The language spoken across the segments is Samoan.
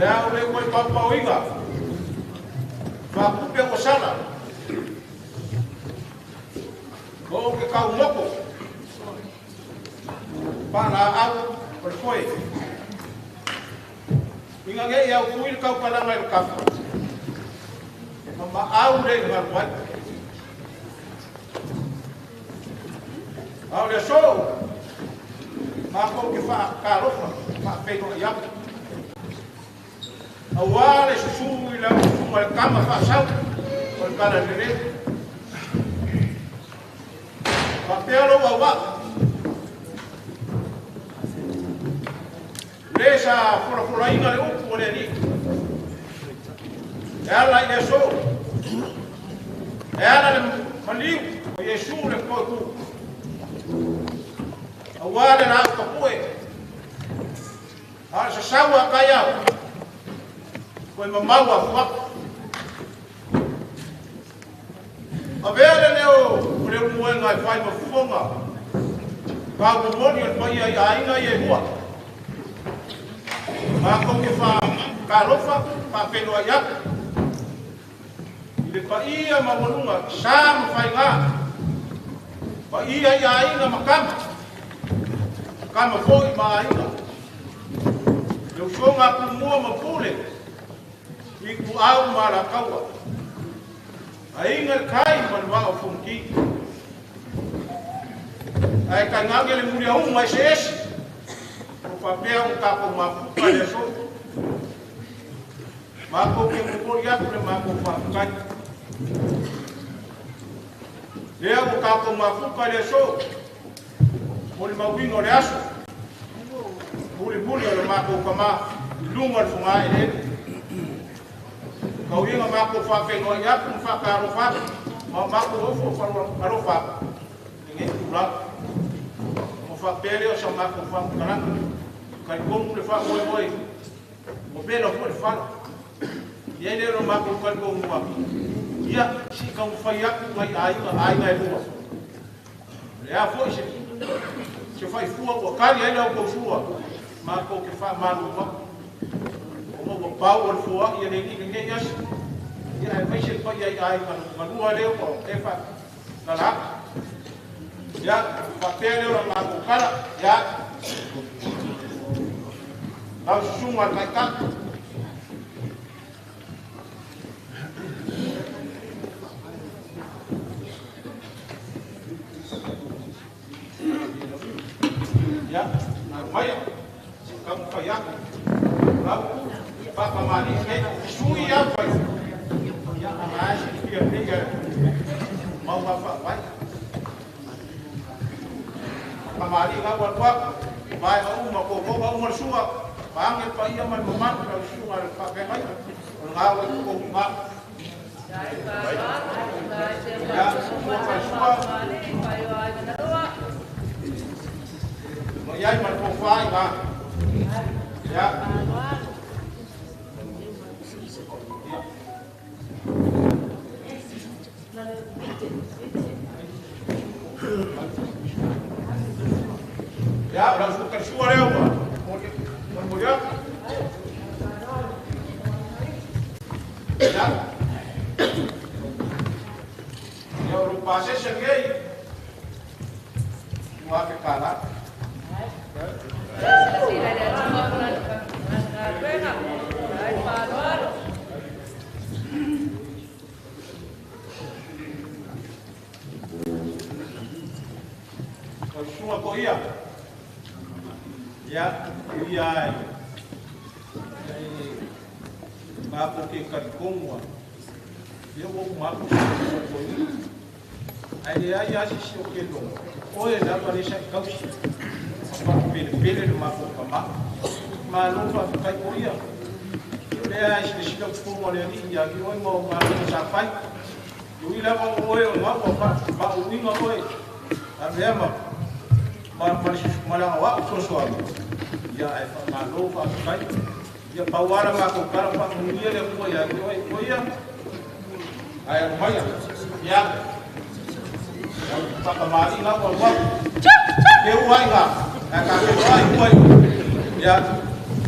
Le au le koe paupauiga. Faapupe ua sala. Ma o ke kaumoko. Paalaau o le foe. Ina ne i aupui le taupalaga i le kafa. Ma maau le i galu ai. A o le aso, matou te faatalofa, faafeiloai atu. Aua le susu i lau susuga le tama faasau o le Talalelei. Faapea lou auvaa. Le sa folafolaina le upu o le Alii. E ala i le aso. E ala le maliu o Iesu le Toetu. Aua le laau tapue. A o le sasau a taiao. Koe mamau a fuaku. Avea le leo o le ulumoega e fai ma fofoga. Kau momoli o le paia i aiga ia e lua. Matou te faatalofa, faafeiloai atu i le paia maualuga sa ma faiga, paia i aiga ma tama, tama foi ma aiga, le usoga a Tumua ma Pule, Ituau ma Alataua, Aiga i le Tai ma le Vaa o Fonoti. Ae tainane le muliauma eseese o faapea ona tatou mafuta i le aso. Matou te momoli atu le matou faafetai. Lea ua tatou mafuta i le aso, molimauina o le aso mulimuli o le matou tama i luga o le fogaeleele. Tau ia ina matou faafeiloai atu ma faatalofa atu ma matou ofo alofa atu i lenei itula. Ona faapea lea o sa matou faamatalaga, talitonu le faamoemoe ua vela foi le fala. I ai lea o le matou talitonuga, ia, se i taumafai atu nai aiga, aiga e lua. O le a foi se faifua ua tali ai la outou sua, matou te faamalulu atu. Ona ua pau o le foai e le alii lenei aso, ia aemaise le paia i aiga galua lea ua e faalala atu. Ia, faapea lea o la matou tala, ia, lau susuga i le Taitai. Ia, maia, se taumafai atu, lau faafamalii nei, sui au fai. Ia, ana ae silafia lelei ia mauga faavae. Famalii lau alu atu, vaega uma, totoga uma le sua, vaeane le paia ma le mamalu i lau susuga i le faafeagaiga, o lena ua i totonu i ina. Ia, sua faisua. Ma i ai ma le tofa i ina. Ia. Ia, o lau suka lea ua molimoli atu. Ia, ia o lou pasese lenei, $2,000. Lau susuga toia, ia, ia ai, matou te talitonu lava, lea ua uma atu se toeaina. Ae leai lava se isi o te iloa, o oe lava lea sa e tausi ma faapelepele le matou tama. Malo faafetai toia. O lea e silasila i totonu o le Alii ia te oe ma ou galuega sa fai. E ui lava o oe o lena ua faauuina oe avea ma ma le aoao fesoasoani, ia ae faamalo faafetai. Ia pau lava la matou tala, faamanuia le Atua ia te oe toia. Ae alu maia. Ia. Faakamali'i lau alu atu. Teu ai ngā. Ae ka whenua ai hua i. Ia.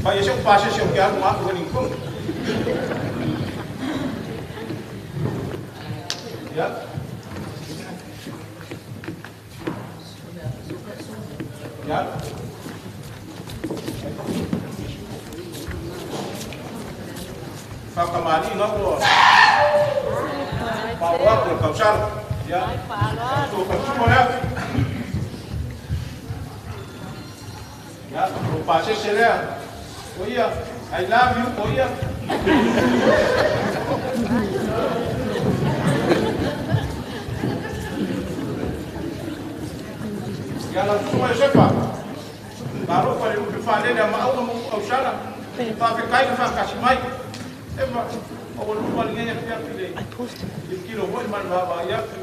Fai e se o pase se o ke alu ma Wellington. Ia. Ia. Whakamari ngā kua pāoa kua kausara. Ia. Tō kausuma lea. Ia, o pāsese lea. O ia, I love you, o ia. Ia lau susunga Iosepa. Malo fa le lupe whalele a maauga mo ausala. Whawhekai na whakasi mai. E ma, o luma le ngea pia pile. I kilo hoi man wawa ia ku.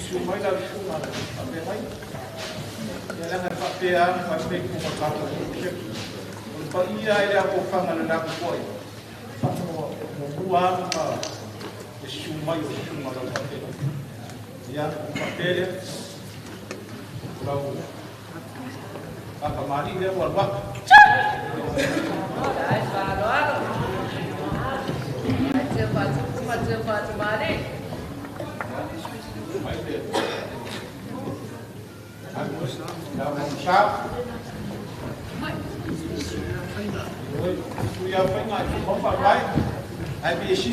Su mai la sunga a pe mai. Ia langa whapea, whapea ku ma kāta ku. O le pa ia e lea ko whanga le laku koi. Whakamo mo mua anu ma e su mai o sunga lau whapea. Ia, whapea lea. Lau Whakamari lea ua waka. Ai whaaloalo. Ai te whatupu ma te whatumare. Mai te. Ia mo sa. Oi, tu ia whainga i te mawha rai. Ai pe si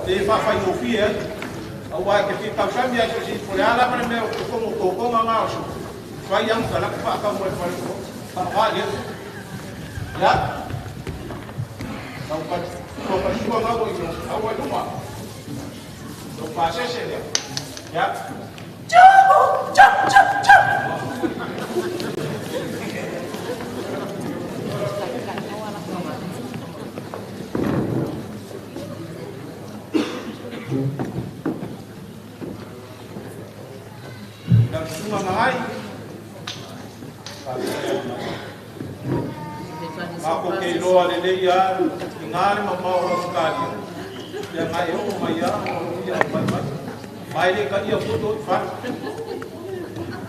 te whawhai no fi e. Au ai ke fi tau sami ai so si fo le ala ma me o ko mo ko ko ngā o. Whai ang ka lak pa ka mo whai ko. Pa wa ye. Ya. Tau pa ko pa sua ngā o i au ai luma. Tau pa se se le. Ya. Lau sunga ngai. Mako ke iloa le lei a i ngā le mamao o Australia. Ia ngai o mai a o ia mai mai. Mai le ka ia foto i whare.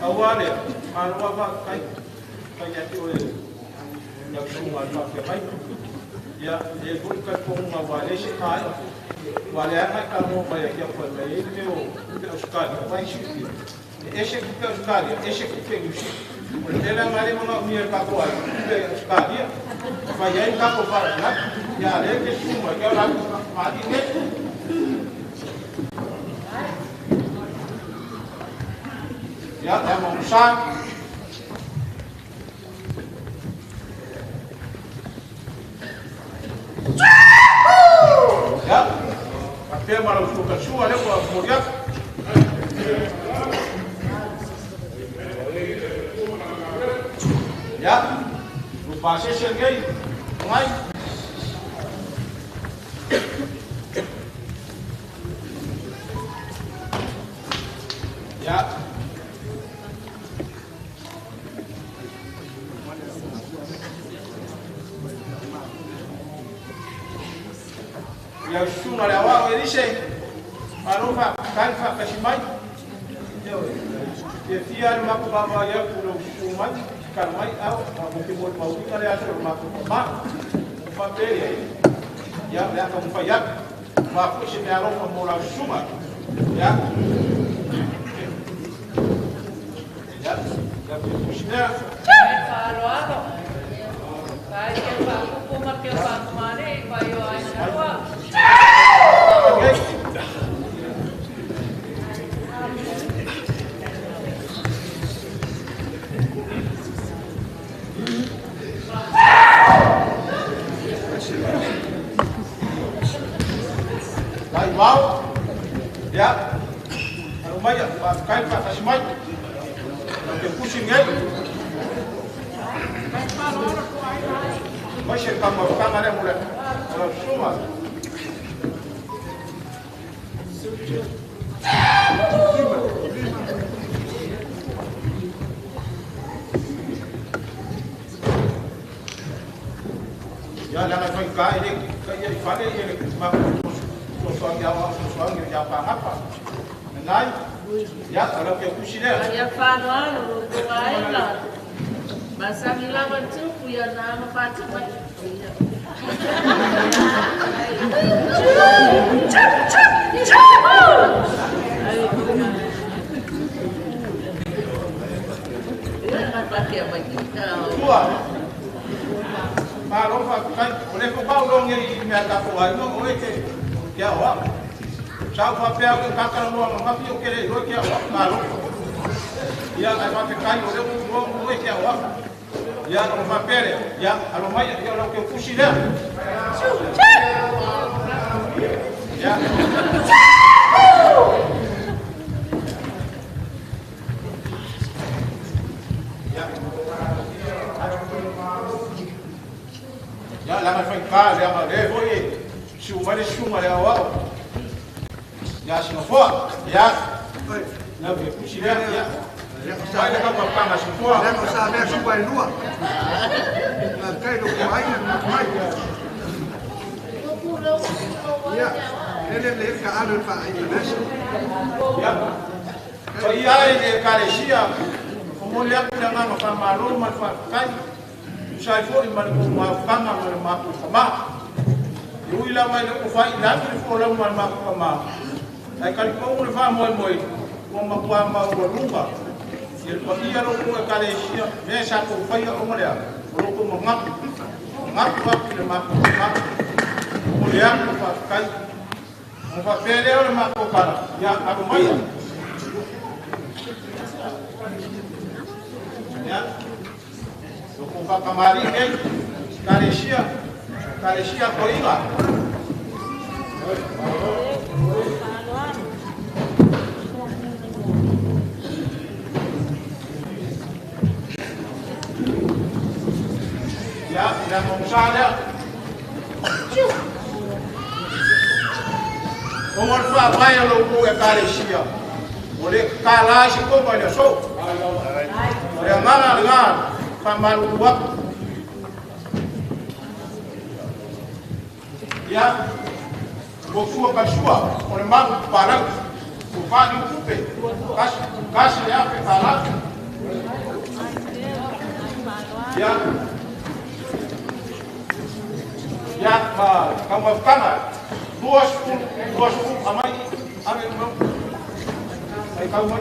Aua lea, maloa wa kai. Kai ia te oe ia sunga al whawhia mai. Ia le fui ka konga wa le se kai. Wa le anga ka mo mai a kia koe mai e le o pe Australia. Mai si fia. E ese ku pe Australia, ese ku pe New Zealand. O le tele ngai le mana mia ka ko ai pe Australia. Fa ia ka ko fa la. Ia le ke suma ke la ma di ne. Ia e mo sa. Ia. A pe ma lo ka sua le ko mo ia. Ya, lupa se sergei, ngai. Ya. Ya sunga le awa e dice, alofa kai fa kasimai. Te fia le maku baba ya ku lo sumai ka mai au ma mo ke mo mau ka le aso ma ku ma fa pele. Ya le ka mo fa ya. Ma ku se me alofa mo la suma. Ya. Ya, ya ku sina. Ai whaaloalo. Ai te whakupu ma te whatumare i whai o ai narua. Lai mau. Ya. Anu mai pa kai pa kasimai. Ke pusi ngai. Mai se ka mo ka ngare mo le. Ora suma. Ya la na foi ka ele ka ia i fale ele ma ko so ya wa so ya pa hapa. Nai. Ya ala ke pusi le. Ai whaaloalo, ko ai la. Masangi lava tupu ya na mapati mai. Tua. Malo fa kai o le ko pau long i mea ta ko ai no o e ke kia oa. Sa fa pea ke kakala mo ma fi o ke le ro kia oa malo. Ia ai fa kai o le o o e kia oa. Ia o fa pere ia alo mai ia lo ke fusi lea. Ia. Ya la ma fa ka le ma le foi si o mai suma le wa. Ya si no foi. Ya. Na be fusi lea ya. Sai le ka pa ma si foi. Le ko sa me su pai lua. Na kai lo ko ai na mai. Ya. Le le ka alu fa international. Ya. So ia e kalesia. O mo le aku na nganga fa malo ma fa kai. Sai foi ma ko ma fanga ma ma ko ma. Ui la mai ko fa ila ko fo la ma ma ko ma. Ai kali ko le fa moi moi ko ma ko ma o lunga. Il pa ia ro ko kalesia me sa ko fa ia o mo le. O ko ma ngap. Ngap pa le ma ko ma. O le aku fa kai. O fa pele o le ma ko para. Ya aro mai. Ya. O fakamari nei kalesia kalesia koiga. Ya la monsala. O mo fa vai lo ko e kalesia. O le kala si ko ba le so. O le ngala ngala pamalu wap. Ya, bofua kasua, o le malu parang, o fani kupe, kas kas ya pe kala. Ya, ya ma kama kama duas amai ame mo. Ai kama.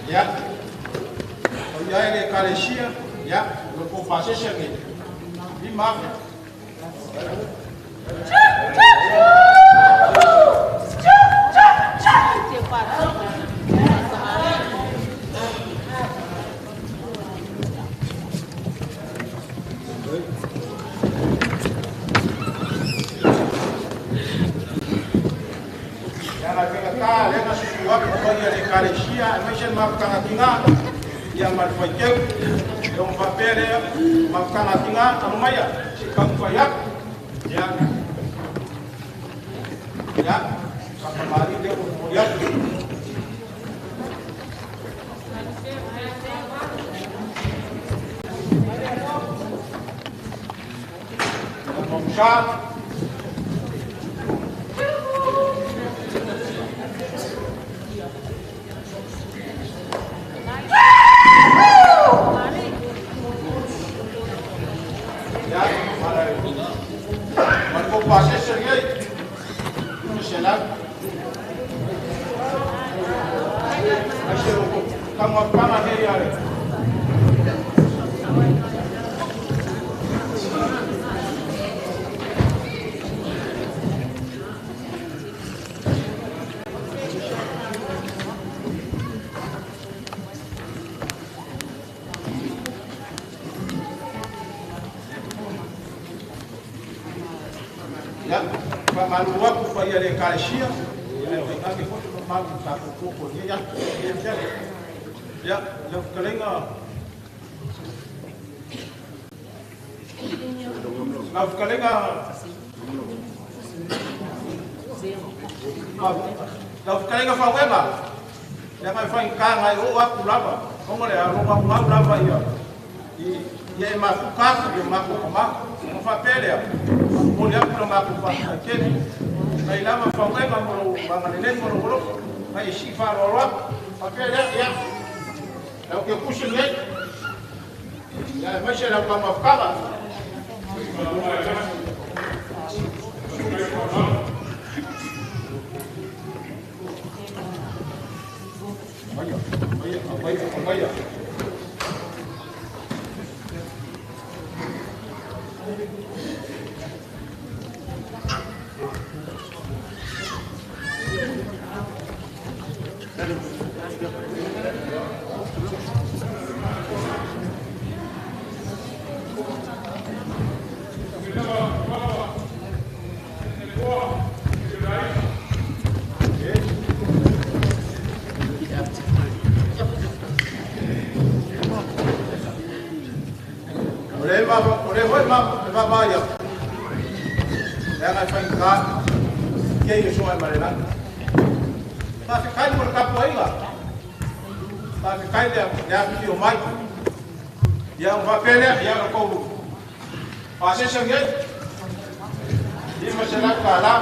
Ya. O ya ele kalesia, ya, lo ko fazer chegue. E máfia. Ya la pega ta, le na sua ko ia le kalesia, mas ele mafkanga ia malfaiteu, e um papel mafkanga amaya, se kamfaya. Ya. Ya, pakamari de o Momoli atu. Mamusa. Ya, para ko pasese ngai. Miselan. Ai ko kama kama nei ale. Ya, malu aku fa ia le kalesia. Ia le ka ke ko malu ta ko ko ya. Ya, ya, le kalenga. La kalenga. La kalenga fa weba. Ya mai fa ka ngai o aku lava. Kongo le aro ma mau lava ia. I ia ma fu ka ku ma ku ma. Mo fa pele. Mo le aku ma ku fa ke. Ngai lava fa weba mo lo ba ngale mo lo lo. Ngai si fa ro ro. Fa pele ya. La ke ku se ngai. Ya ma se la pa ma fa. Vaya, vaya, vaya, vaya. Vaya. Ya ngai fa ka ke yo so ai marela. Pa fe kai mo ka poiga. Pa fe kai le ya fi o mai. Ya o va pele ya ko. Pa se se ngai. Di ma se la ka la.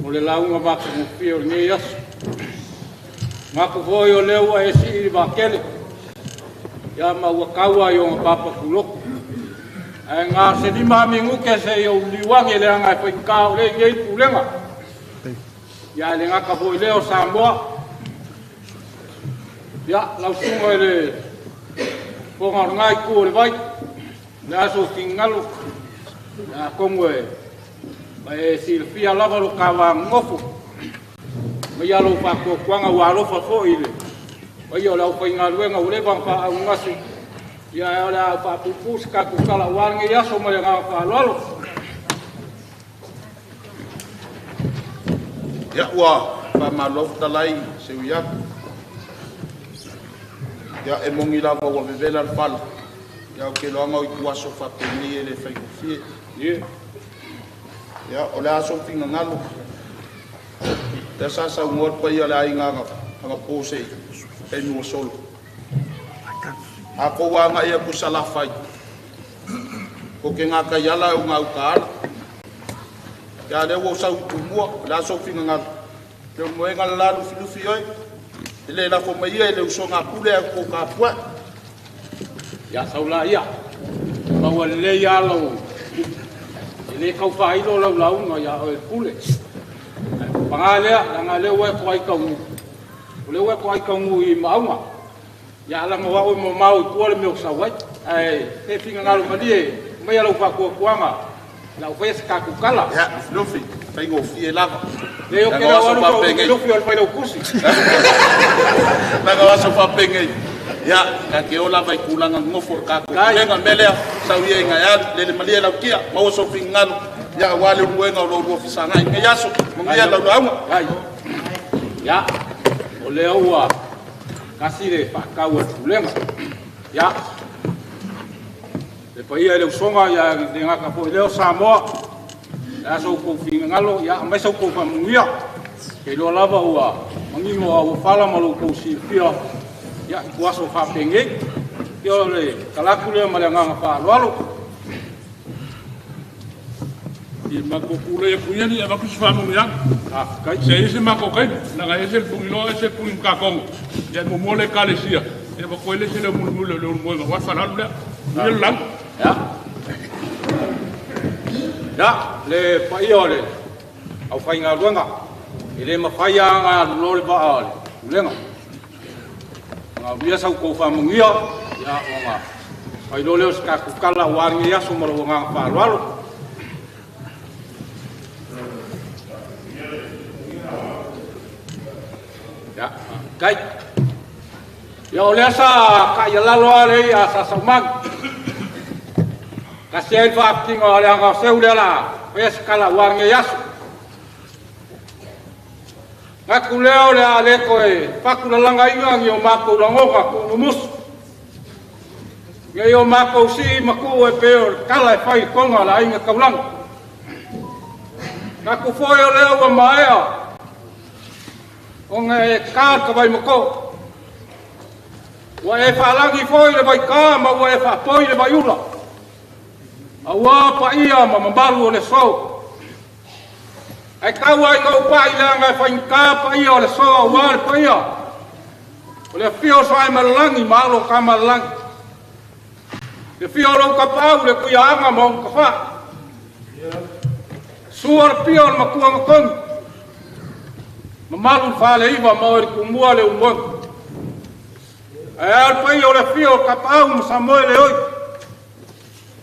O le lauga matagofie o lenei aso. Maku foi o lea ua e sii i le vaatele, ia ma ua taua i ona papatuloto. Ae na se 5 minute se i ou liuage leaga e faigata o lea i nei pulega. Ia e le gata foi lea o Samoa. Ia, lau susuga i le fofoga o lena itu o le vai, le aso o finagalo, ia atonu e ma e silafia lava lo ta vanonofo, mai lou faatuatuaga ua alofa foi i le paia o le aufaigaluega ua leva ona faaaaogagase, ia ae o le a faapuupuu se tatou tala aua lenei aso ma le agaga faaaloalo. Ia ua faamalo fetalai seu atu. Ia e moni lava ua vevela le fala. Ia o ke loaga o ituaso faapenei e le faigofie. Ia o le aso finagalo. Lea sa saunoa le paia o le aiga anapo se i taimi ua sola. A kou agai atu i Salafai, ko ke gatai ala e o gauta ala. Ia lea ua ou sau i Tumua, o le aso finagalo. Le moega le la lufilufi oi. E le lafo mai ia i le usoga a Pule ae tou tapuai. Ia sau laia, maua lelei lava lau, e le tau faailo lau lauga ia oe Pule. Paga lea, leaga lea ua e toai taunuu, o lea ua e toai taunuu i Maauga. Ia leaga o au e mamao i tua le mea o sau ai. Ae se finagalo malie, aumaia lau faatuatuaga, o le a ou faia se tatou tala. Ia, Lufilufi, faigofie lava. Leai, ou te le o alu foi o Lufilufi o le Failautusi. Leaga o aso faapenei. Ia, ta te o lava i tulaga nonofo o le tatou pulega. O le mea lea, sau ia ina e alu, lele malie lau tia, maua sou finagalo, ia aua le uluega o lo oulua fesagai i lenei aso. Manuia lau lauga. Ia, o lea ua tasi le faatau a le pulega. Ia, le paia i le usoga, ia le gata foi lea o Samoa, le a sa outou finagalo, ia aumai sa outou faamanuia. Ke iloa lava ua manino a ua fala ma lo outou silafia, ia i tuaso faapenei. Ia o le talaatu lea ma le agaga faaaloalo. Ia matou tulai atu ia ni avatu se faamanuiaga. Faafetai. Se i se matou taimi, leaga e ese le Puliloa ese le Puli Matakogo. Ia e muamua le Ekalesia, ia avatu ai le isi leo mulimuli o le ulumoega aua le faaaloalo lea. Manuia le lauga. Ia. Ia, le paia o le aufaigaluega, e le mafai lava ona alu loa le vaa o le pulega. Manaomia sa outou faamanuia, ia ona fai loa lea o se tatou tala aua lenei aso ma lou agaga faaaloalo. Ia, faafetai. Ia o lea sa taialalo lava le ia sa saumanu. Tasi ai le faafitiga o le aga o seu lea la faia se tala aua lenei aso. Gatu lea o le a le toe fatulalagaina ni o matou lagona tuumumusu. Nei o matou sii ma tuu e pei o le tala e fai i toga o le aiga taulaga. Gatu foi o lea ua maea ona e ta le tavaimato. Ua e faalagi foi le vaita ma ua e faapoi le vaiula. Aua paia ma mamalu o le aso. Ae tau ai ina ou pai leaga e faigata paia o le aso aua le paia o le afio o Sooaemalelagi ma alo o Tamalelagi. Le afio o lou tapaau le Tuiaana ma ona tafai. Sua le pia o le Matuanatogi. Mamalu le faleiva ma oe le Tumua le Umoega. Ae a le paia o le afio o Tapaau ma Samoe le oi.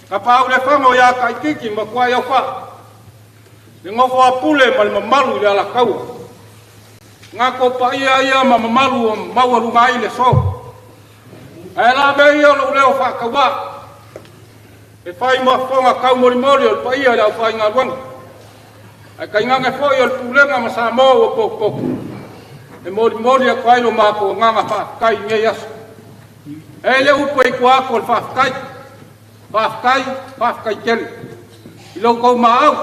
Tapaau le faga o ia Taititi ma Tuaiaufaa. Le nofo a Pule ma le mamalu i le Alataua. Gato paia ia ma mamalu o maualuga ai le aso. Ae la avea ia lou leo faatauā. E fai ma fofoga taumolimoli o le paia i le aufaigaluega. Ae tainane foi o le pulega ma Samoa ua potopoto. E molimoli atu ai lo matou agaga faafetai i lenei aso. E le upu e i tua atu o le faafetai. Faafetai, faafetai tele. I lo outou maau,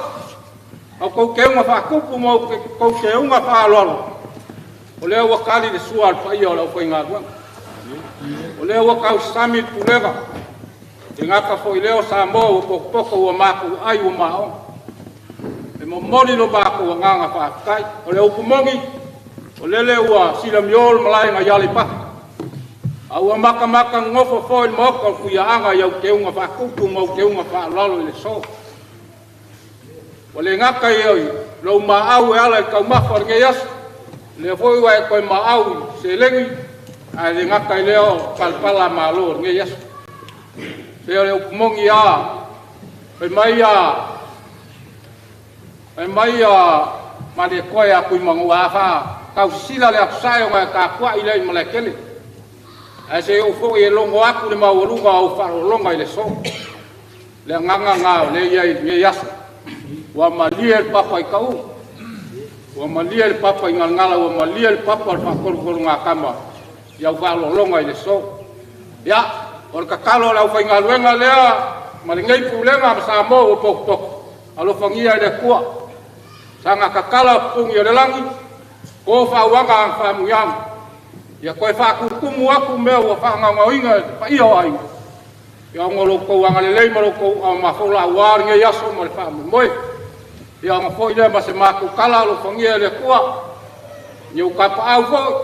au tou teuga faatupu ma outou teuga faaaloalo, o lea ua tali le sua a le paia o le aufaigaluega. O lea ua tausami le pulega. Le gata foʻi lea o Samoa ua pokopoko ua matou ai ua maoga. E momoli lo matou agaga faafetai. O le upu moni, o lele ua silamio le malae nai Aleipata. A ua matamata nofo foi le maota o le Tuiaaga i au teuga faatupu ma au teuga faaaloalo i le aso. Ua le gata i lou maau e ala i taumafa o lenei aso, lea foi ua e toe maau i seleni, ae le gata i lea o palapala a malo o lenei aso. Se o le upu moni lava, fai mai a Malietoa ia Tuimanua, a faatausisila le atusae ona e tapuai lea i Malaetele. Ae se i ou foi e logo atu le maualuga o au faaaloaloga i le aso. Le agaga lena o lea e i ai i lenei aso. Ua malie le papa i Kau, ua malie le papa i Galgala, ua malie le papa o le faatolutolugatama i au faaaloaloga i le aso. Ia, o le tatalo a le aufaigaluega lea ma lenei pulega ma Samoa ua pokopoko, alofagia e le Atua. Saga tatala pupuni o le lagi, to faauaga a faamuiaga. Ia toe faatutumu atu mea ua faagaogaoina e le paia o aiga. Ia ona o lo outou agalelei ma lo outou aomafola aua lenei aso ma le faamoemoe. Ia ona foi lea ma se matou tala alofagia e le Atua. Ia ou tapaau foi,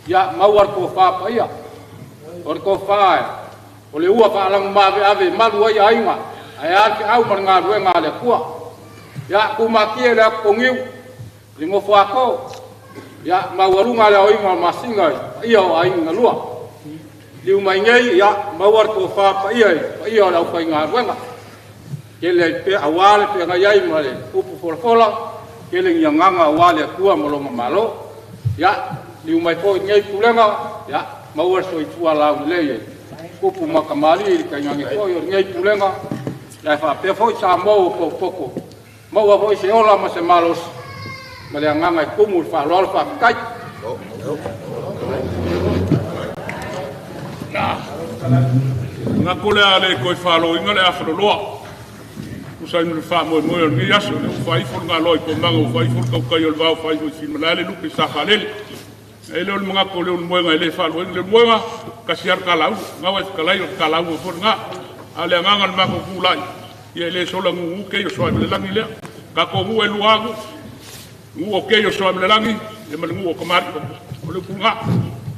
ia maua le tofa paia. O le tofa o le ua faalagumaveave e malu ai aiga, ae a le feau ma le galuega a le Atua. Ia tumatie le atu toniu, le nofo ato, ia maualuga le aoina o masina i paia o aiga na lua. Liu mai nei, ia maua le tofa paia i paia o le aufaigaluega. Tele ai pea aua le feagai ai ma le upu folafola, tele ni agaga aua le Atua ma lona Malo. Ia, liu mai foi i lenei pulega, ia maua le soifua laulelei e tupu ma tamalii i le tainane foi o lenei pulega, ae faapea foi Samoa ua pokopoko, maua foi se ola ma se malosi, ma le agaga e tumu i le faaaloalo faafetai. Gako le a le toe faloina le afaloloa. Usa i le faamoemoe o lenei aso, le ua faaifo le galoa i pomaga, ua faaifo le tautai o le vao, faaifo i Filimalale lupe i Safalele. E le o le manatu o le ulumoega e le faaloina le ulumoega, kasi ala talau, ngaua e whakalai o talau o fona ngā. A le anganga le mako kūlai, ia le sola ngungu ke yo soa me le langi lea. Ka ko ngu e luagu, ngu o ke yo soa me le langi, e ma le ngu o kamari o le upu ngā.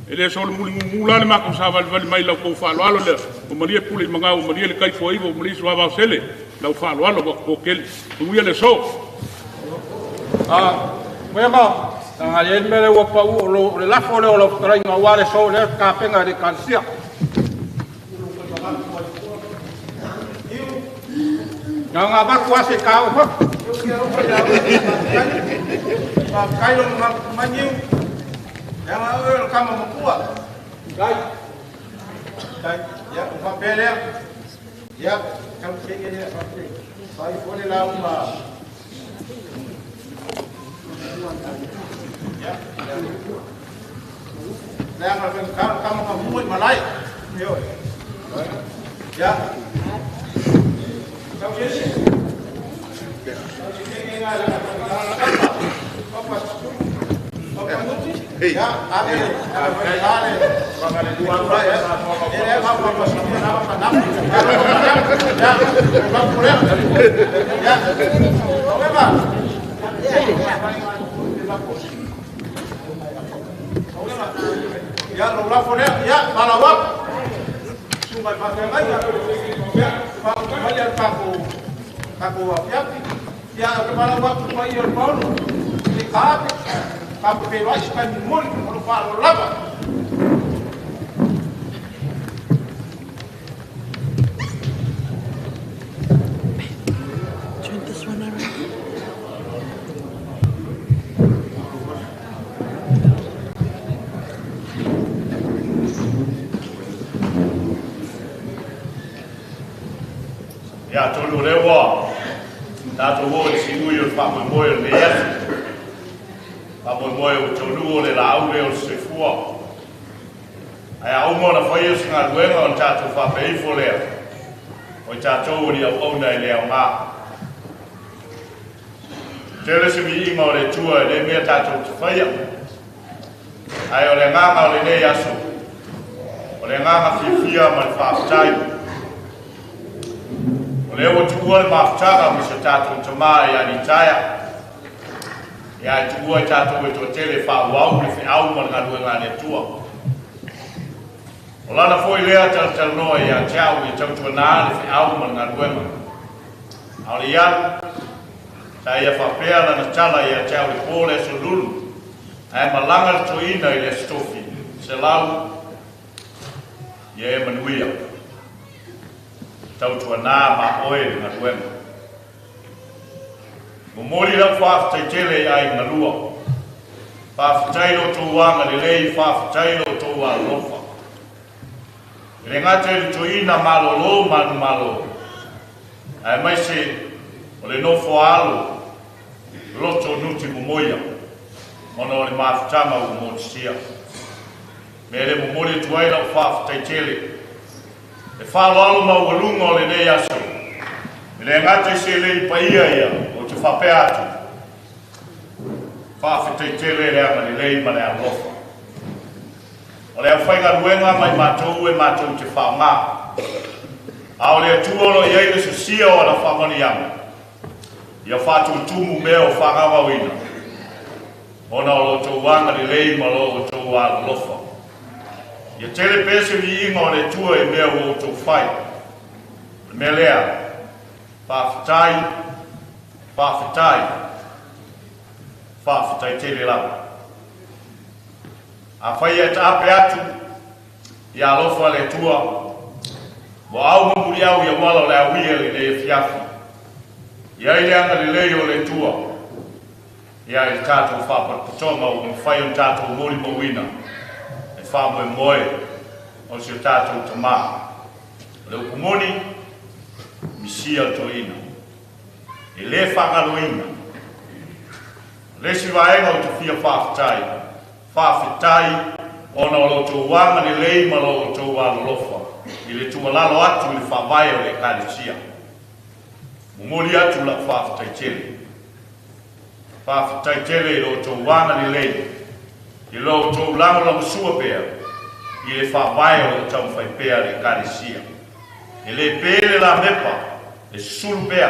E le sola muli ngungu la le mako sa vali vali mai lau kou faaloalo lea. O malie pule i mangau, o malie le kaifo iwa, o malie suava o sele, lau faaloalo wa ko kele. Tunguia le so. Mwema, tanga le mele ua pa u o lo le lafo le o lo whakarainga ua le so le kapenga le kansia. Ngā ngā baku ase ka o hok. Ngā kailo ngā maniu. Ngā ngā ue o kama makua. Kai. Kai. Ia, o whapelea. Ia, kau tenge lea. Pai fone la uma. Ia. Lea ngā whakaro kama makua i malai. Ia. Kau sese. Kau sese ngā lea. Papa. Papa nuti. Ya, ave, ave, ave, Papo Peruai, está muito no falo lava. Turn this one around. Ia tolu lewa. Tātou o i siui o le faamoemoe o lenei aso. Faamoemoe o tolu o le laau le o le soifua. Ae a uma ona faia o se galuega o le tatou faapeifo lea. O i tatou o ni auauna e le aogā. Tele se miiga o le Atua e le mea tatou te faia. Ae o le agaga o lenei aso. O le agaga fiafia ma le faafetai. O lea ua tuua le mafutaga ma si o tatou tamā ia litaea, ia e tuua i tatou e toatele e faaauau le feau ma le galuega a le Atua. O lana foi lea talatalanoa ia te au ia tautuanā le feau ma le galuega. A o le alu, sa ia faapea lana tala ia te au i le po o le Aso Lulu, ae malaga le toeaina i le Aso Tofi, Selau, ia e manuia. Tautuanā ma oe le galuega. Momoli lau faafetai tele i aiga lua. Faafetai lo outou agalelei, faafetai lo outou alofa. E le gata i le toeaina malolo manumalo, aemaise o le nofo a alo loto nuti momoia, ona o le mafutaga ua motusia. Mea lea e momoli atu ai lau faafetai tele. Le faaaloalo maualuga o lenei aso, e le gata i seleni paia ia, ou te faapea atu, faafetai tele le agalelei ma le alofa. O le aufaigaluega ma i matou e matou te faaaoga, a o le Atua o lo o i ai le sosia o ana faamanuiaga, ia faatutumu mea o faagaogaoina, ona o lo outou agalelei ma lo outou alolofa. Ia tele pea se viiga o le Atua i mea ua outou fai. O le mea lea, faafetai, faafetai, faafetai tele lava. Afai e taape atu, ia alofa le Atua, ua au ma muliau i auala o le auia lenei afiafi. Ia ai le agalelei o le Atua, ia i le tatou faapatotoga ua mafai ona tatou molimauina e faamoemoe o si o tatou tamā. O le upu moni, misia le toeaina, e le faagaloina. O le isi vaega ou te fia faafetai, faafetai ona o lo outou agalelei ma lo outou alolofa i le tuualalo atu i le faavae o le Ekalesia. Momoli atu lau faafetai tele. Faafetai tele i lo outou agalelei, i lo outou lagolagosua pea i le faavae o lo o taumafai pea le Ekalesia. E le pe le lamepa, e susulu pea,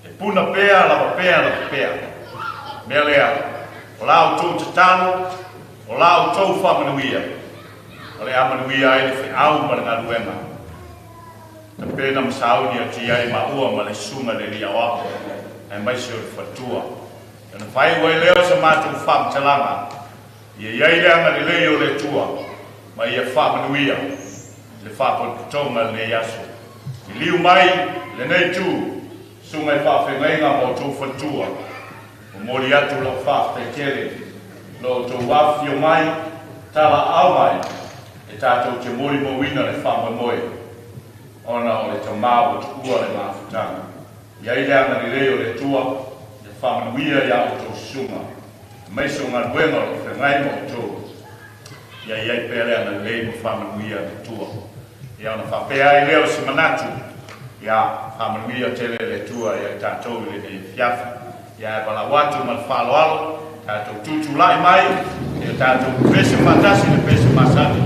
e puna pea, lava pea, lava pea. Mea lea, o la outou tatalo, o la outou faamanuia, o le a manuia ai le feau ma le galuega. Tapena ma sauni atu i ai maua ma le susuga i le alii aoao, aemaise o le faletua. Ona faaiu ai lea o sa matou faamatalaga, ia i ai le agalelei o le Atua ma ia faamanuia le faapotopotoga lenei aso. Liliu mai lenei itu, susuga i faafeagaiga ma outou faletua, momoli atu lau faafetai tele lo outou afifio mai, talaaao mai, e tatou te molimauina le faamoemoe, ona o le tamā ua tuua le mafutaga. Ia i ai le agalelei o le Atua, ia faamanuia iā outou susuga, aemaise o galuega o lo o feagai ma outou, ia i ai pea le agalelei ma faamanuia le Atua. Ia ona faapea ai lea o se manatu, ia faamanuia tele le Atua ia i tatou i lenei afiafi. Ia ae valaau atu ma le faaaloalo, tatou tutulai mai, ia tatou pese faatasi le pese masani,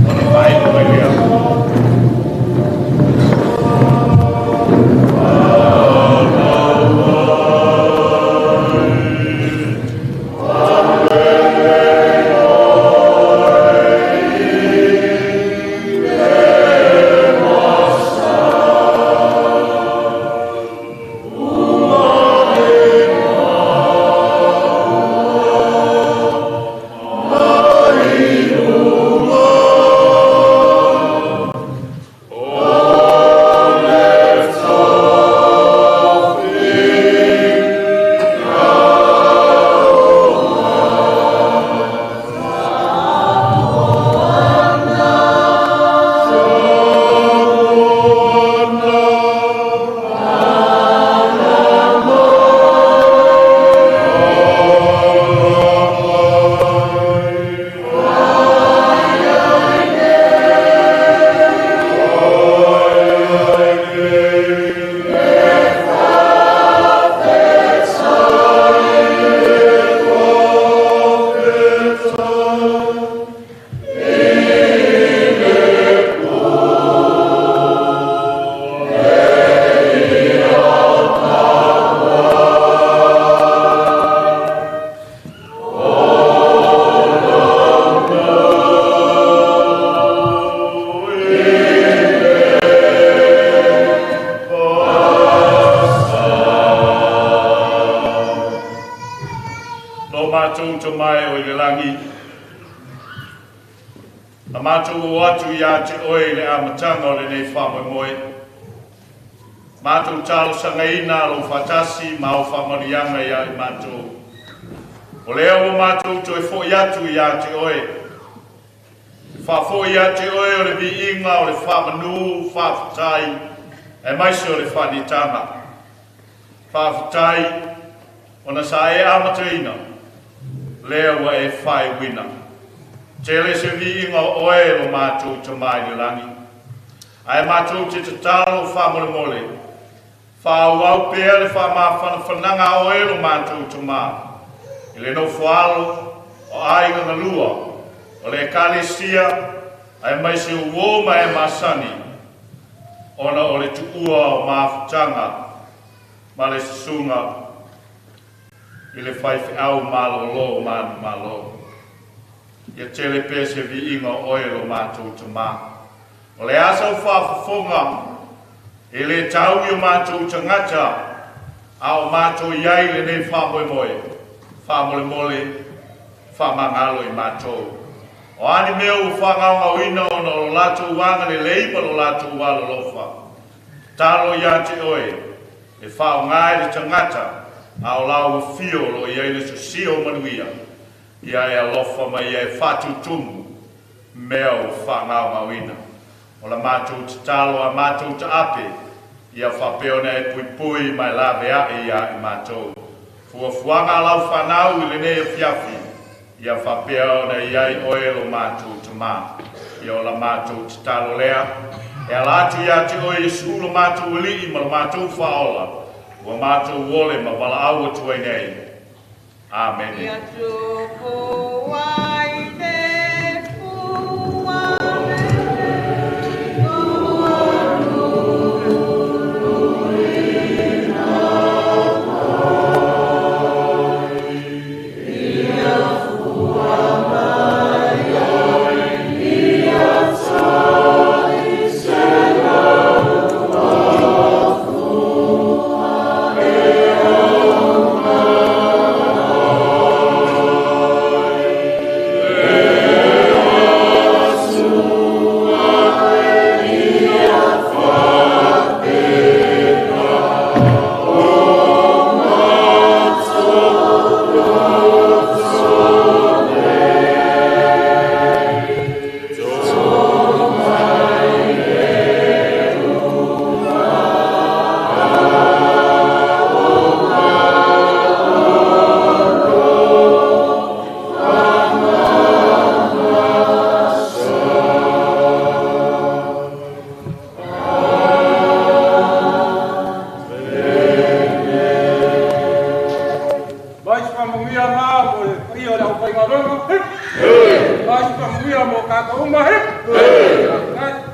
ona faaiu mai lea. Matou tamae o i le lagi, na matou o atu ia te oe i le amataga o lenei faamoemoe. Matou talosagaina lou faatasi ma au faamanuiaga ia i matou. O lea ua matou toe fo'i atu ia te oe. E faafoi ia te oe o le viiga o le faamanu faafetai aemaise o le faanitaga. Faafetai ona sa e amataina lea ua e faaiuina. Tele se viiga o oe lo matou Tama i le lagi. Ae matou te tatalo faamolemole, faaauau pea le faamafanafanaga a oe lo matou Tama, i le nofoalo o aiga galua, o le ekalesia, aemaise o uo ma e masani, ona o le tuua o mafutaga ma le susuga i le faifeau malolo manumalo. Ia tele pea se viiga o oe lo matou Tama. O le a sau faafofoga e le tau i o matou tagata, a o matou i ai lenei faamoemoe, faamolemole, faamagalo i matou. O a ni mea ua faagaogaoina ona o lo latou agalelei ma lo latou alolofa, talo ia te oe, e faaaoga e le tagata, a o lau afio o lo o i ai le sosia o manuia, ia e alofa mai ia e faatutumu mea ua faagaogaoina. O la matou tatalo a matou taape, ia faapea ona e puipui ma e laveai ia i matou. Fuafuaga a lau fanau i lenei afiafi, ia faapea ona i ai oe lo matou Tama. Ia o la matou tatalo lea, e ala atu ia te oe Iesu lo matou Alii ma lo matou Faaola, ua matou ole ma valaau atu ai nei. Amene. Ia tupu ai te fua Mai se faamanuia na mo le paia o le aufaigaluega. Mai se faamanuia mo tatou uma. Faafetai.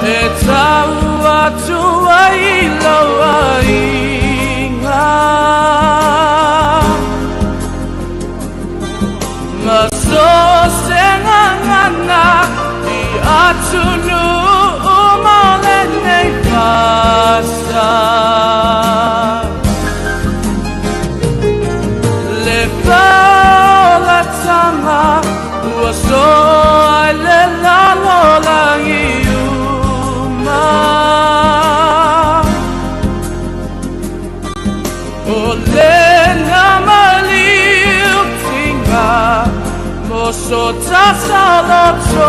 E tau atu ai lau aiga Ma so se ngangana i atunu mo lenei fasa Le paolatanga ua so ai le lalolagi uma O lena maliu tinga mo so tasalotoga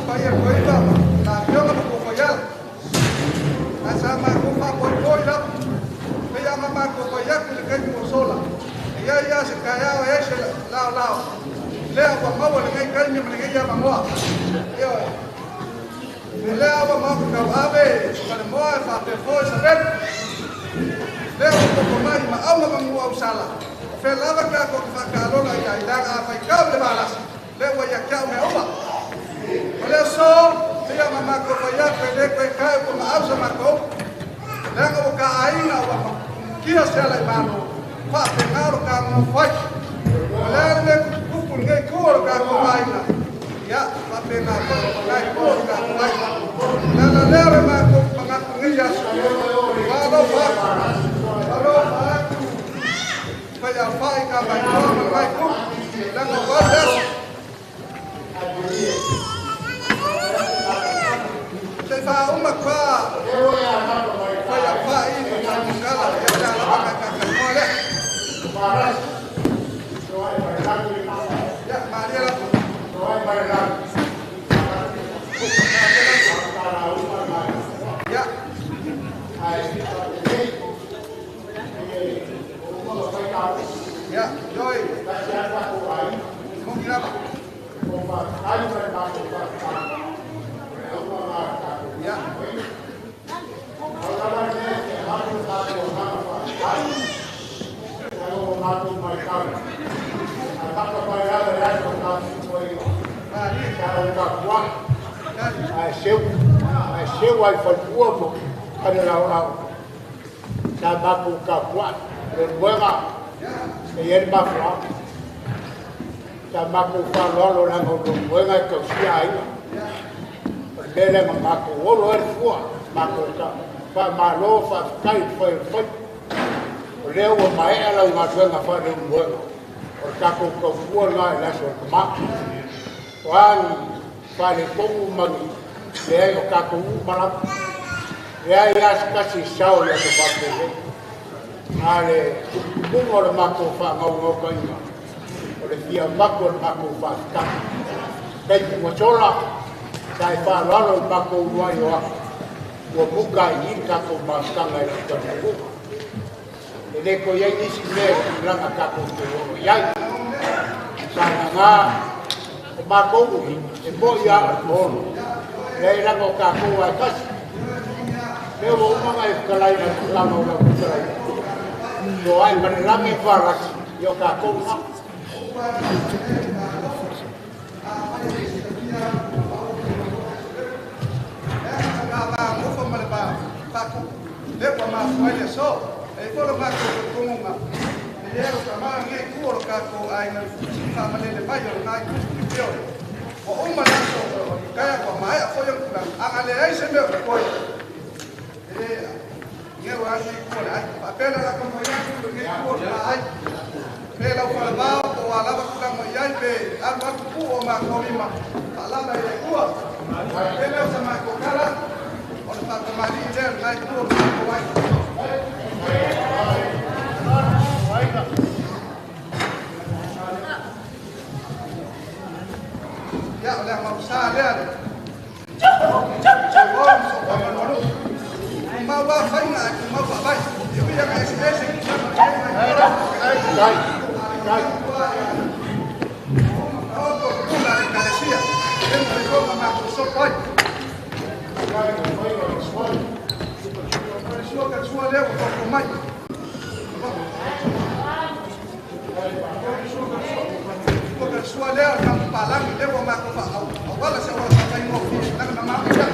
Paia koiva, na fioga ma ko faiala. A sa ma ko fa ko koi la. Pe ya ma ko faia ku le kai mo sola. E ia ia se kai ao e se lao lao. Le wa ma wa le kai kai ni le ya ma moa. Io. Le wa ma ko ka ave, ka le moa fa te fo sa ben. Le wa ko mai ma au ma mu au sala. Fe lava ka ko fa ka lola ia ila a fai ka le balas. Le wa ia ka me oma. O le so, ia ma ko faia pe le ko kai ko ma au sa ma ko. Le ko ka aina wa kia se ala mano. Fa pe ngaro ka mo fai. O le le ku ku ngai ko ka ko aina. Ia fa pe nga ko kai ko ka ko ai. La la le re ma ko pa ko ngai ya so. Fa lo fa. Fa lo fa. Fa ya fa ka mai ko ma mai ko. La ko ba le. Se fa uma qua fa ya fa i ma kala ya la la ka ka ko le. Ya Maria la. Ya. Ya, joy. Mungkin apa? Ya. Seu ai falua mo ana lau lau sa maku ka pua le moega e ia le mafua sa maku fa'aloalo laga o le moega e tausia aiga o le mea lea ma makou olo ai le fua makou fa'amālō fa'afetai le fai o le fai o lea ua mae'a lau galuega fa'aleulumoega o le tatou taufua lena i le aso o le tamā o a fa'aletogu mani leai o tatou uma lava leai asikasi sao i aso fa'apelei a le tuputupuga o le matou fa'agaugauka'iga o le fia maku o le matou fa'afetaga taimi ua sola sa e fa'aloalo i matou uluai o aku ua muka ai i le tatou mafutaga i lau talitonuga e lē toe ai nisi mea e tulaga tatou te oo i ai sa gagā o matou e mo'i a o le toolo leai laga o tatou ae tasi lea ua uma ga e fetalai na tulaga o lau fetalai to ai ma le lagi falasi i o tatou na. Le ua mafua ai le aso e folo makou totogoga e elo tamā gei ku o lo kakou aiga fa'amalele mai o lenā i peo. Ua uma le aso o Likaia ua maea foi ona tulaga. A na leai se mea o totoe, e le geu lava lenei itu o le aiga. Faapea le latou fai atu i lenei itu o le aiga. Pe lau falavao po o a lava tulaga i ai pe alu atu puu o matou lima faalava e le Atua. Faapea lea o sa matou tala o le faatamalii lea i lena itu o le matou aiga. Ia, o le agausa lea le uo ma sou faamalumaluga. Tumau lava faiga ae tumau faavae. E ui lava eseese i tulaga o le nai Taoto le pula a le Ekalesia, lea na fai foi ma matou sopo ai. Sua ka sua lea ua toto mai. Sua ka sua lea o le kamupalagi lea ua matou faaauala se auala faafaigofie leaga na matou ia.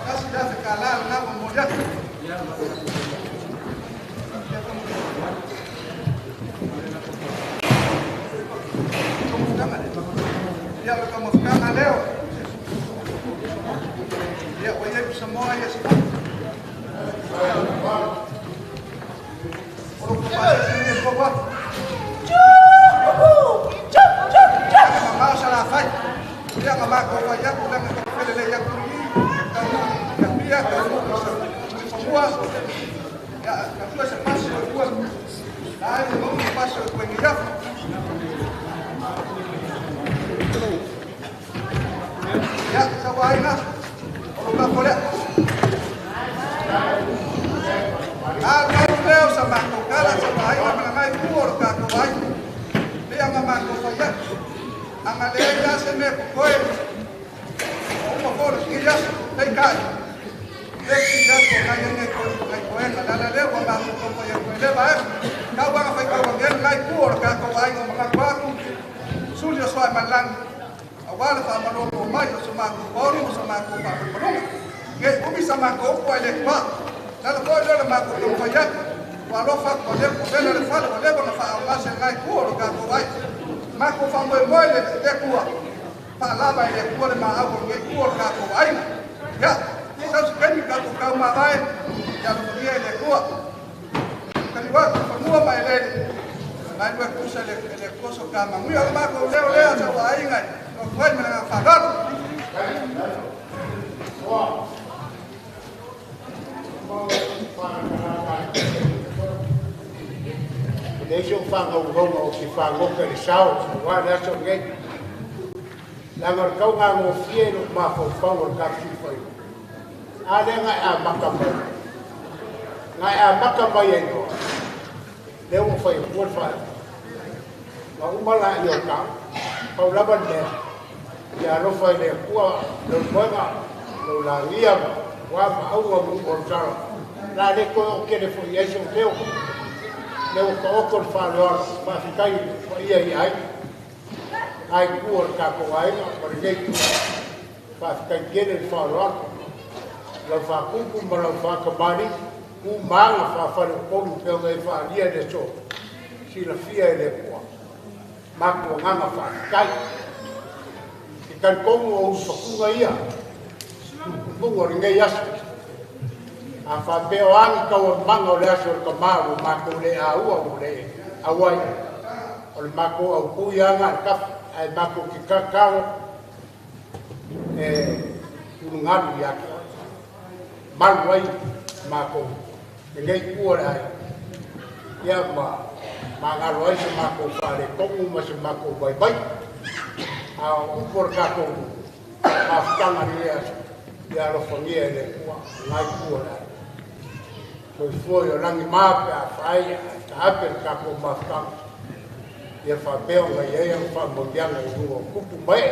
Tasi le afe tala lena ua momoli atu. Ia o le taumafataga lea. Ia ua i ai Samoa ia se O lo o faasese nei tou atu. Leaga mamao Salafai. Ia na matou fai atu leaga tau felelei atu i i, taunuu i Apia, taunuu i Mulifanua. Ia tatua se pasi o tua. La e maunu pasi o tua i Neiafu. Ia, sauaina, o lo lafo lea. A lau lea o sa matou tala sauaina ma langai tu o lo tatou ai. Pea ma matou fai atu. Anga leai la se mea totoe. O uma foi le lenei aso, peitai. Le lenei aso nai nei nai toega le ala lea ua matou taumafai atu ai lea vaega. Tau aga faitau ane lenai itu o le tatou aiga o manatu atu. Suli o Suaimalilangi. Aua le faamalolo mai o so matou paolo ma so matou faamalumaluga. Nei umi sa matou upu ae le toa. Le ala foi lea o le matou taumafai atu. Ua alofa atu ua vela le fale ua leva ona faaaaogase lenai itu o le tatou aiga. Matou faamoemoe le Atua. Faalava e le Atua le maau o lenei itu o le tatou aiga. Ia, sau se taimi tatou taumavae, ia alofagia e le Atua. Taliu atu fanua ma eleele, nai lua tusa e le Atua so ta manuia. O le matou leo lea sa ua aiga e lotu ai ma le agaga faaaloalo. E leai so'u faagaugauga ou te fagota i le sao auā le aso lenei, leaga o le taugagofie i lo'u mafaufau o le tatou a lea na e amata mai na e amata mai ai loa lea ua fai atua le faaiuga ma uma laia o tau pau lava le mea ia alofa i le Atua lou moega lou lagia ma ua maauga mu o le tala la le toe o tele foi i ai so'u leo lea ua taoto le faaaloalo faafetai paia i aiga nai itu o le tatou aiga ma lenei itu faafetai tele le faaaloalo lau faakupu ma lau faakamali'i tu ma aga faafaleupolu pei ona e faaalia i le aso silafia e le Atua matou agaga faafetai ke talitonu o ulufatuga ia tumutumuga o lenei aso a faapea o a ni taualumaga o le aso o le tamā ua matou le aua ua le auai o le matou autū ia aga le tafa ae matou te tatalo e ulugalu ia te oe malu ai matou lenei itu o le aiga ia ma magalo ai se matou faaletonu ma se matou vaivai a o upu o le tatou mafutaga i lenei aso ia alofagia e le Atua lena itu o le aiga soifua i o lagi ma pe a faai ae taape le tatou mafutaga ia faapea ona i ai ana faamanuiaga i luga o tupu ma ee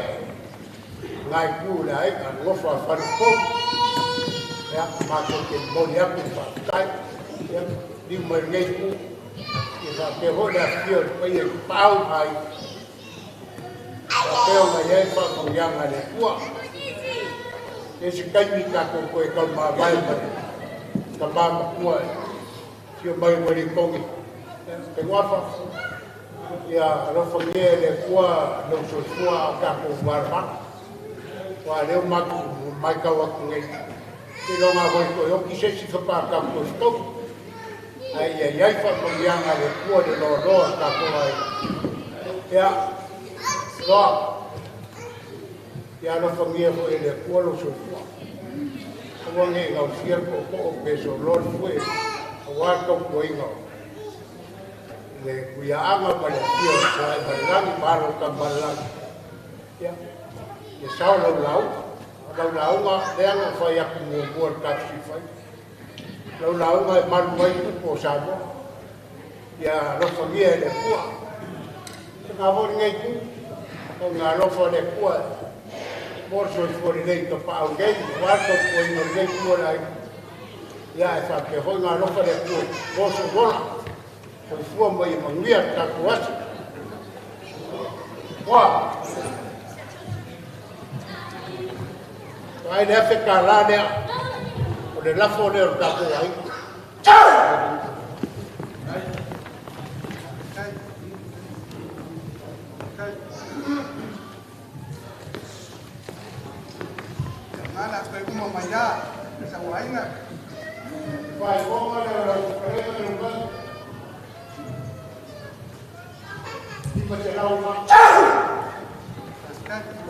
lena itu o le aiga nofo a faleupolu ia matou te momoli atu le faafetai ia liu mai lenei itu ia faapea foi le afifio o le paia i Tapaau ma aiga faapea ona i ai faamanuiaga a le Atua e se taimi tatou toe taumavae ma le tamā matua e fia mai Ueligitone Penguafa, ia alofagia e le Atua lou soifua a o tatou malamala. Ua lea ua matou matau atu nei, seiloga lava foi toe oti se isi faatoa tatou toe fetaui. Ae ia i ai faamanuiaga a le Atua i le loaloa o le tatou aiga. Ia, Loa, ia alofagia foi e le Atua lou soifua. Aua ne i gausia le tootoo pe soloa le fue aua le tautuaina o le Tuiaaga ma le afio o le Sagaimalelangi ma alo o Tamaalelagi. Ia, ia sao lau lauga. O lau lauga lea na ou fai atu muamua i le tafesifai. Lau lauga e malu ai tupu o Samoa. Ia alofagia e le Atua. Lena foi lenei itu, o le alofa o le Atua mo le soifua lelei i tapaau nei, aua le tautuaina o lenei itu o le aiga. Ia, ae faapea foi ona alofa le Atua mo sou ola. Soifua ma ia manuia le tatou aso. Ua! Vaai le $1,000 lea, o le lafo lea o le tatou aiga. Ngana koe uma mai a, sa aiga. Faaigoga lea o lau fetalaiga le Lupani. 500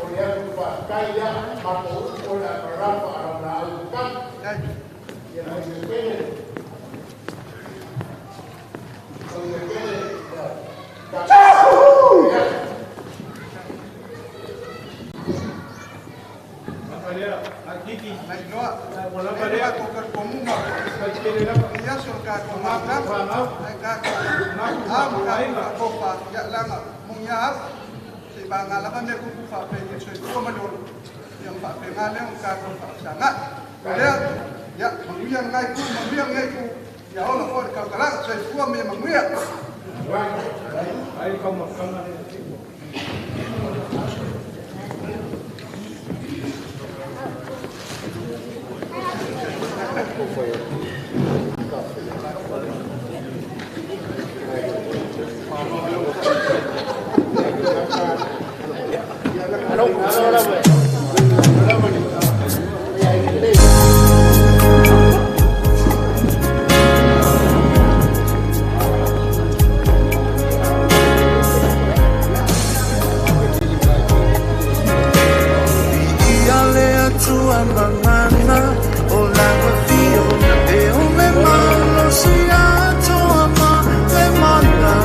O le atu faafetai ia, matou upu o le Aperalama a lau laau tatalo. Ia maigepele, maigepele, tatou. Nailoa, e matou talitonuga, i aso o le tatou mafutaga, ae tatou a ma tatou faatofa, ia leaga moni lava au, seivaga lava mea tupu faapea i le soifua ma le ola, ia ona faapena lea ona tatou faafesagai. O lea, ia manuia lena itu, manuia lenei itu, ia ola foi le tautalaga, soifua ma ia manuia. Viia le Atua mamana o lau afio e o le malosi atoa ma le mana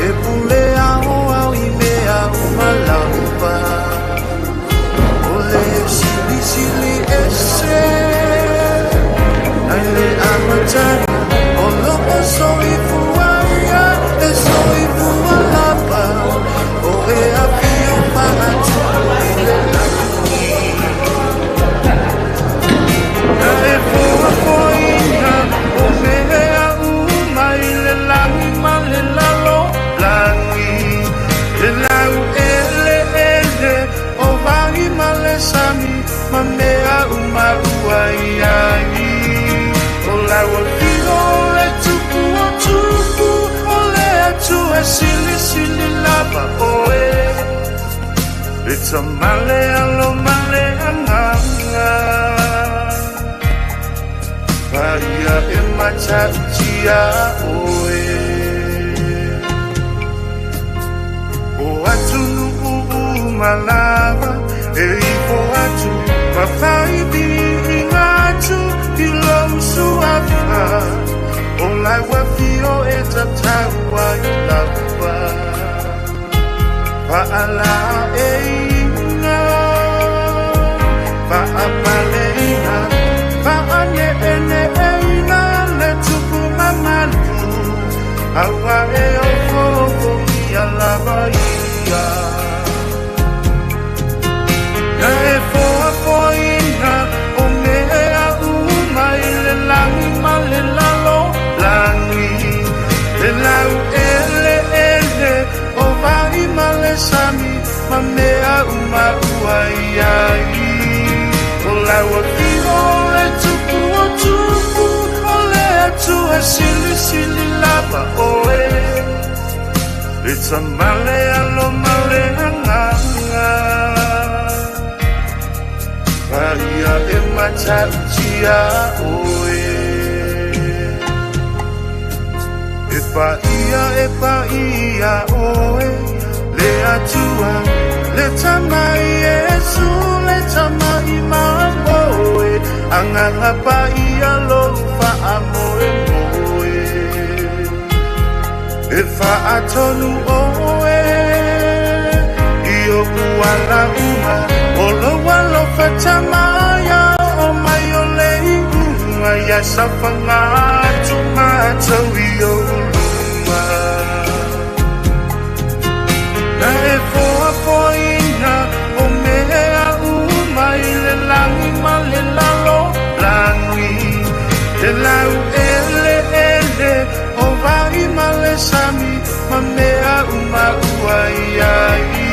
e pule aoao i mea uma lava o le silisili ese nai le amataga o loo soifua ia e soifua lava o e afio faatupu i le lagi na e foafoaina o mea uma i le lagi ma le lalolagi le lau eleele o vai ma le sami ma mea uma ua i ai o lau afio le tupu o tupu o le Atua silisili lava oe e tamale alo male agaga paia e matautia oe o atunuu uma lava e ifo atu ma faiviiga atu i lou suafa o lau afio e tatau ai lava faalaeiga faapaleina faaneeneeina le tupu mamalu aua e ofoofogia lava ia na e foafoaina o mea uma i le lagi ma le lalolagi le lau eleele o vai ma le sami ma tama le alo ma le agaga. Paia e matautia oe. E paia oe, le Atua, le tama Iesu, le tama i mamoe, agaga paia lou faamoemoe. E faatonu oe, i oʻu ala uma, o lou alofa tamaia, o mai o le iuga, ia safaga atu matou i ou luma. Na e foafoaina o mea uma i le lagi ma le lalolagi, le laueleele o vai ma le sami, ma mea uma ua i ai.